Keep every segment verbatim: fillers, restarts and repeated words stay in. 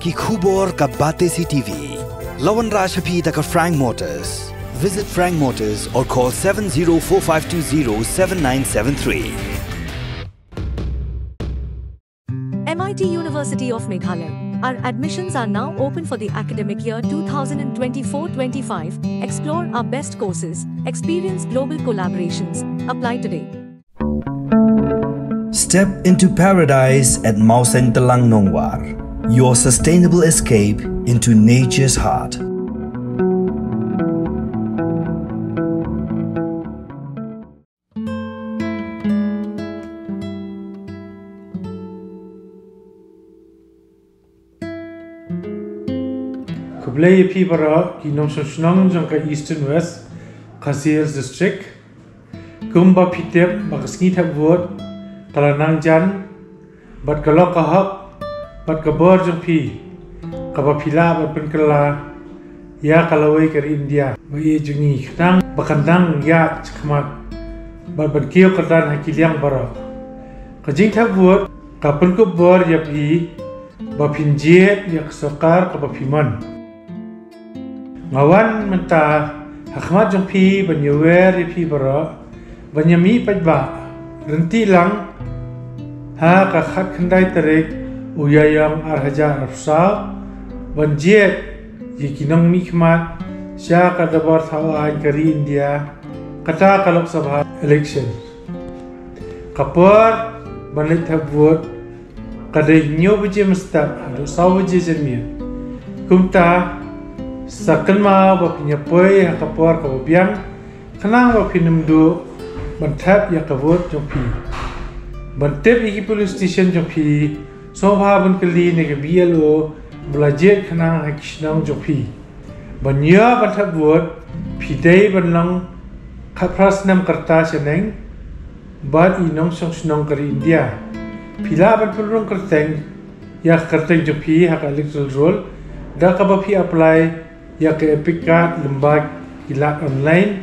Ki khubor ka Batesi T V. La wanrah sha phi da ka Frank Motors. Visit Frank Motors or call seven zero four five two zero seven nine seven three. M I T University of Meghalaya. Our admissions are now open for the academic year two thousand twenty-four twenty-five. Explore our best courses, experience global collaborations. Apply today. Step into paradise at Mawsynram Nongwar, your sustainable escape into nature's heart. Khublei ïa phi baroh ki nongshong shnong jong ka Eastern West Khasi Hills District. Kumba phi tip ba ka sngi thep vote ka la nang jan, bad ka long ka hok bad ka bor jong phi kaba phi lah ban pynkylla ïa ka lawei ka ri India ba ïeit jong ngi, khnang ba kan dang ïaid shakhmat bad ban kiew kyrdan ha ki liang baroh. Ka jingthep vote ka pynkup bor ïa phi ba phin jied ïa ka sorkar kaba phi mon. Nga wan mynta ha khmat jong phi ban ïawer ïa phi baroh ban ïamih paidbah ryntih lang ha ka khatkhyndai tarik u Ïaïong ar hajar arphew saw ban jied ïa ki nongmihkhmat sha ka dorbar thaw aiñ ka ri India, kata ka Lok Sabha election. Ka por ban leit thep vote ka dei hynñiew baje mynstep haduh saw baje janmiet. Kumta sa kynmaw ba phin ïa poi ha ka por kaba biang, khnang ba phin ym duh ban thep ïa ka vote jong phi. Ban tip ïa ki polling station jong phi, sngewbha ban kylli na ka B L O ba la jied khnang ha ki shnong jong phi. Ban ïoh ban thep vote, phi dei ban long khatphra snem ka rta shaneng bad i nongshong shnong ka ri India. Phi lah ban pynrung kyrteng ïa ka kyrteng jong phi ha ka electoral roll da kaba phi apply ïa ka EPIC card lyngba ki lad online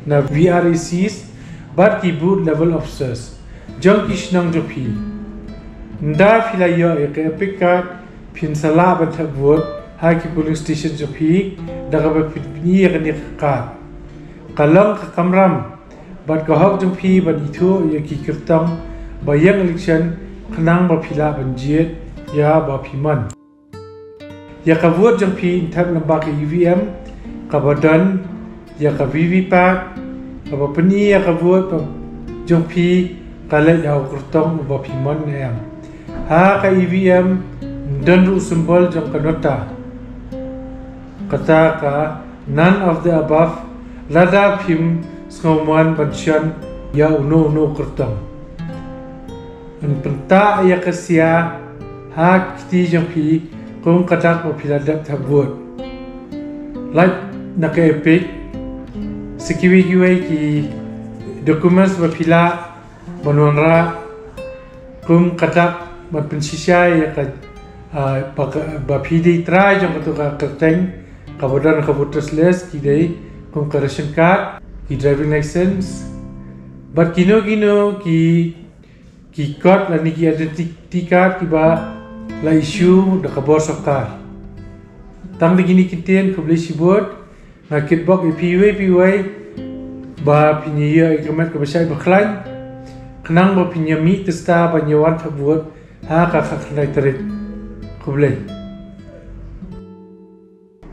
na V R E Cs bad ki booth level officers jong ki shnong jong phi. Ynda phi la ïoh ïa ka EPIC card, phin sa lah ban thep vote ha ki polling station jong phi da kaba phin pyni ïa kane ka card. Ka long ka kamram bad ka hok jong phi ban ithuh ïa ki kyrtong ba ïeng election, khnang ba phi lah ban jied ïa ba phi mon. Ïa ka vote jong phi yn thep lyngba ka E V M kaba don ïa ka V V P A T kaba pyni ïa ka vote jong phi ka leit ha u kyrtong uba phi mon ne em. Ha ka E V M yn don ruh u symbol jong ka nota, kata ka none of the above, lada phim sngewmon ban shon ïa uno uno u kyrtong. Yn pyntah ïa ka sia ha ka kti jong phi kum ka dak ba phi la dep thep vote. Lait na ka EPIC, sa kiwei kiwei ki documents ba phi lah ban wanrah kum ka dak ban pynshisha ïa ka, ah, ba ka, ba phi dei trai jong kato ka kyrteng kaba don ha ka voters list, ki dei kum ka ration card, ki driving license bad kino kino ki ki kot lane ki identity card kiba la issue da ka bor sorkar. Tang da kine ki ktien, khublei shibun. Nga kitbok ïa phi iwei pa iwei ba phin ïa ïoh ïa ka met kaba shai ba khlaiñ, khnang ba phin ïa mih tista ban ïa wan thep vote ha ka khatkhyndai tarik. Khublei.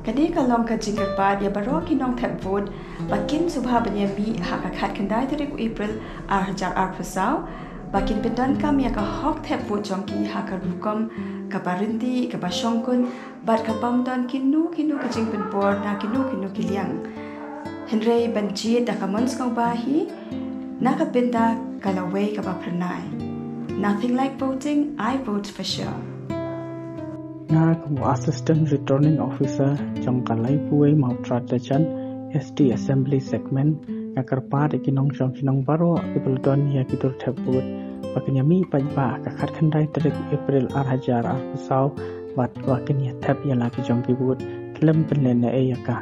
Kane ka long ka jingkyrpad ïa baroh ki nongthep vote ba kin sngewbha ban ïa mih ha ka khatkhyndai tarik u April ar hajar arphew saw, ba kin pyndonkam ïa ka hok thep vote jong ki ha ka rukom kaba ryntih, kaba shongkun bad kabym don kino kino ka jingpynbor na kino kino ki liang. Hynrei ban jied da ka mon sngewbha hi na ka bynta ka lawei kaba phyrnai. Nothing like voting, I vote for sure. Nga kum u Assistant Returning Officer jong ka laiphew wei Mawthadraishan S T Assembly Segment, nga kyrpad ïa ki nongshong shnong baroh kiba la don ïa ki dur thep vote ba kin ïa mih paidbah ha ka khatkhyndai tarik April ar hajar arphew saw bad ba kin ïa thep ïa la ki jong ki vote khlem pynlehnohei ïa ka.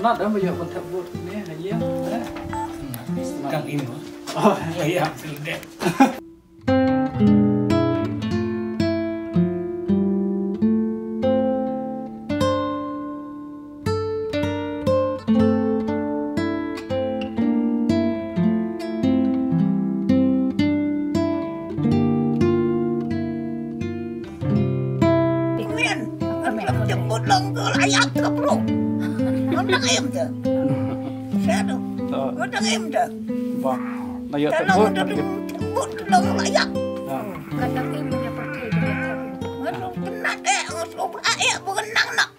Ada ba ïoh ban thep vote ne ha ïing, eh? Kang Im. Oh, ïa, sel dep. Kmen, jemput long ke layak ke pro. Nang im je. Saya tu. Nang im je. Ba, na ïa tak Kalau vote, ada nang tu jemput long layak. Kadang ini punya partai dengan Ngadu penat eh, ngasuh eh, bukan nang nak.